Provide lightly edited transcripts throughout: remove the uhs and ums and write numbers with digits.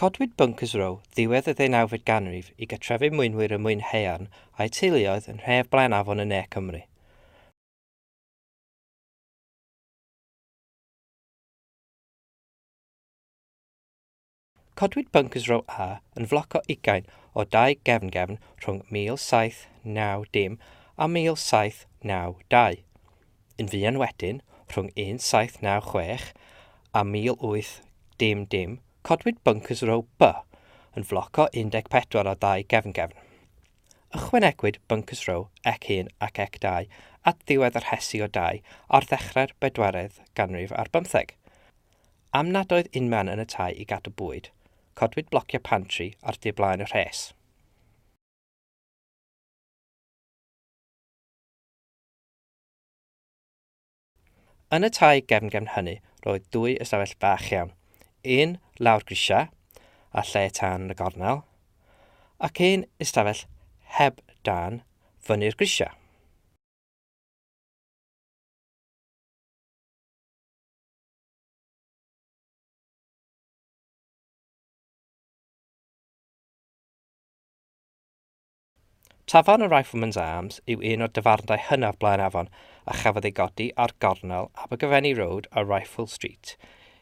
Codwyd Bunkers Row ddiwedd y ddeunawfed ganrif i gartrefu mwynwyr y mwyn haearn a'u teuluoedd yn nhref Blaenafon yn Ne Cymru. Codwyd Bunkers Row A yn floc o 20 o dai gefn-gefn rhwng 1790 a 1792. Yn fuan wedyn, rhwng 1796 a 1800, codwyd Bunkers Row B yn floc o 14 o dai gefn-gefn. Ychwanegwyd Bunkers Row C1 ac C2 at ddiwedd yr rhesi o dai ar ddechrau'r bedwaredd ganrif ar bymtheg. Am nad oedd unman yn y tai i gadw bwyd, codwyd blociau pantri ar du blaen y rhes. Yn y tai gefn-gefn hynny roedd dwy ystafell fach iawn, un lawr grisiau a lle tân yn y gornel, ac un ystafell heb dân fyny'r grisiau. Tafarn y Rifleman's Arms yw un o'r dafarndai hynaf Blaenafon a chafodd ei godi ar gornel Abergavenny Road a Rifle Street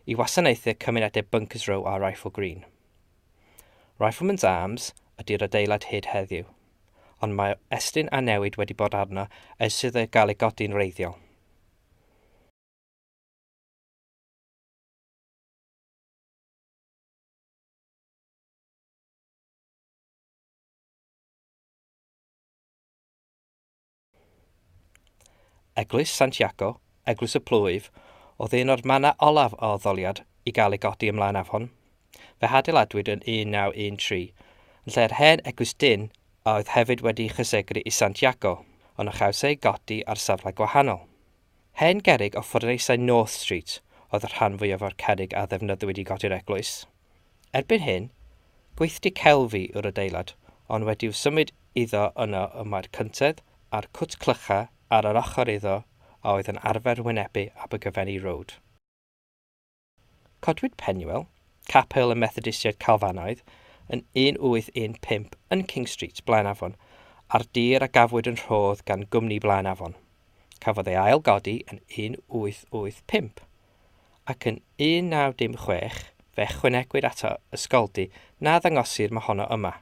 i wasanaethu cymunedau Bunkers Row a Rifle Green. Rifleman's Arms ydy'r adeilad hyd heddiw, ond mae estyn a newid wedi bod arno ers iddo gael ei godi'n wreiddiol. Eglwys Sant Iago, Eglwys y Plwyf, oedd un o'r mannau olaf o addoliad i gael ei godi ym Mlaenafon. Fe hadeiladwyd yn 1913, yn lle'r hen eglwys dyn a oedd hefyd wedi'i chysegru i Sant Iago, ond a chawsai ei godi ar safle gwahanol. Hen gerrig o ffwrneisau North Street oedd y rhan fwyaf o'r cerrig a ddefnyddiwyd i godi'r eglwys. Erbyn hyn, gweithdy celfi yw'r adeilad, ond wedi'w symud iddo yno y mae'r cyntedd a'r cwt clychau ar yr ochr iddo a oedd yn arfer wynebu Abergavenny Road. Codwyd Penuel, capel y Methodistiaid Calfanaidd, yn 1815 yn King Street, Blaenafon, ar dir a gafwyd yn rhodd gan gwmni Blaenafon. Cafodd ei ail godi yn 1885, ac yn 1906 fe ychwanegwyd ato ysgoldy na ddangosir mohono yma.